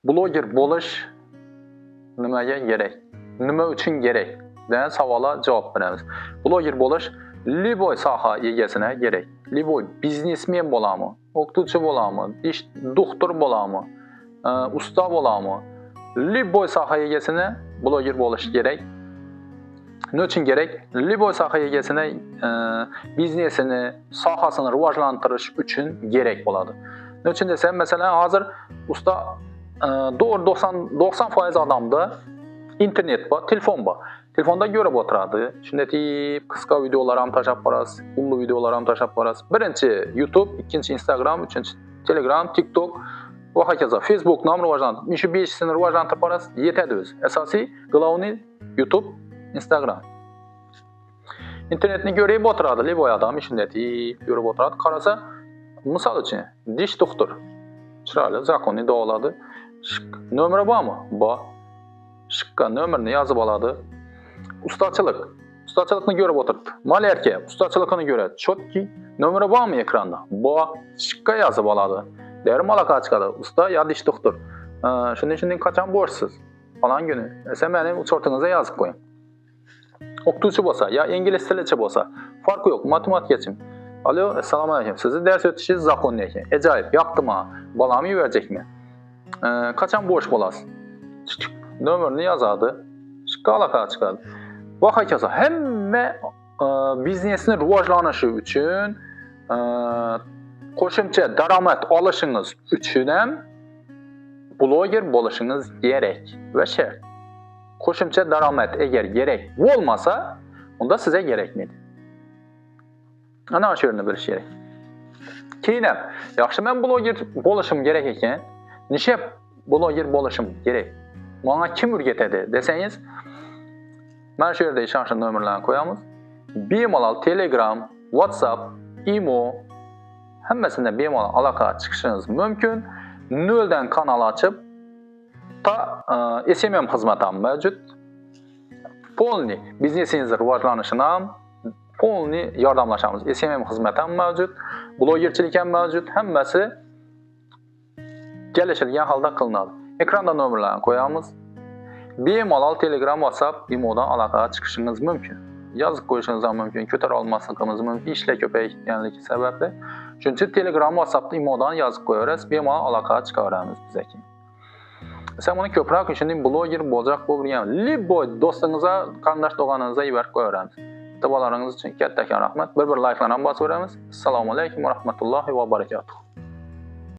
Bloger bo'lish nimaga kerak? Nima uchun kerak? Degan savolga javob beramiz. Bloger bo'lish любой soha egasina kerak. Любой biznesmen bo'ladimi, o'qituvchi bo'ladimi, ish doktor bo'ladimi, usta bo'ladimi? Любой soha egasina bloger bo'lish kerak. Nima uchun kerak? Любой soha egasina biznesini, sohasini rivojlantirish uchun kerak bo'ladi. Nima uchun desam, masalan, hozir usta to'g'ri 90% odamda internet bor, telefon bor. Telefonda ko'rib o'tiradi. Shunday tip qisqa videolar ham tashlab borasiz, pulli videolar ham tashlab borasiz. Birinchi YouTube, ikkinchi Instagram, uchinchi Telegram, TikTok va hokazo. Facebookni ham rivojlantirib, shu beshisini rivojlantirib borasiz, yetadi o'zi. Asosiy, главный YouTube, Instagram. Internetni ko'rib o'tiradi, любой odam shunday tip ko'rib o'tiradi. Qarasa, misol uchun, dish doktor. Chiroyli, законный davoladi. Nomeri bormi? Bor. Shikka nomerini yozib oladi. Ustachilik. Ustachilikni ko'rib o'tiribdi. Малярка ustachilikni ko'radi. Четкий. Nomeri bormi ekranda? Bor. Shikka yozib oladi. Derim aloqa chiqadi. Usta yo dish doktor. Shunday shunday qachon bo'shsiz? Falon kuni. Esa mening uchortingizga yozib qo'ying. O'qituvchi bo'lsa, yo ingliz tilichi bo'lsa, farqi yo'q, matematikachi. Alo, assalomu alaykum. Sizni dars o'tishingiz законный ekan. Ajoyib, yoqdi menga. Bolamni yuborjakman. Qachon bo'sh bo'lasiz? Nomerini yozadi. Shikka aloqa chiqadi. Va hokazo. Hamma biznesni rivojlanishi uchun, qo'shimcha daromad olishingiz uchun ham bloger bo'lishingiz kerak va shart. Qo'shimcha daromad agar kerak bo'lmasa, unda sizga kerakmaydi. Ana shu yerni bilish kerak. Keyin ham, yaxshi men bloger bo'lishim kerak ekan, nisha bloger bo'lishim kerak? Menga kim o'rgatadi desangiz, mana shu yerda ishonchli nomerlarni qo'yamiz. Bemalol Telegram, WhatsApp, Imo hammasidan bemalol aloqaga chiqishingiz mumkin. Noldan kanal ochib, ta SMM xizmati ham mavjud. Полный biznesingizni rivojlanishini ham полный yordamlashamiz. SMM xizmati ham mavjud, blogerchilik ham mavjud, hammasi kelishilgan holda qilinadi. Ekranda nomerlarni qo'yamiz. Bemalol Telegram, WhatsApp, Imodan aloqaga chiqishingiz mumkin. Yozib qo'yishingiz ham mumkin, ko'tara olmasligimiz mumkin, ishlar ko'payganligi sababli. Shuning uchun Telegram, WhatsAppda, Imodan yozib qo'yaverasiz, bemalol aloqaga chiqaveramiz biz keyin. Sen buni ko'proq shunday bloger bo'lajak bo'lgan любой do'stingizga, qarindosh tug'aningizga yuborib qo'yaveramiz. E'tiborlaringiz uchun kattakon rahmat. Bir-bir layklarni ham bosib o'ramiz. Assalomu alaykum va rahmatullohi va barakatuh.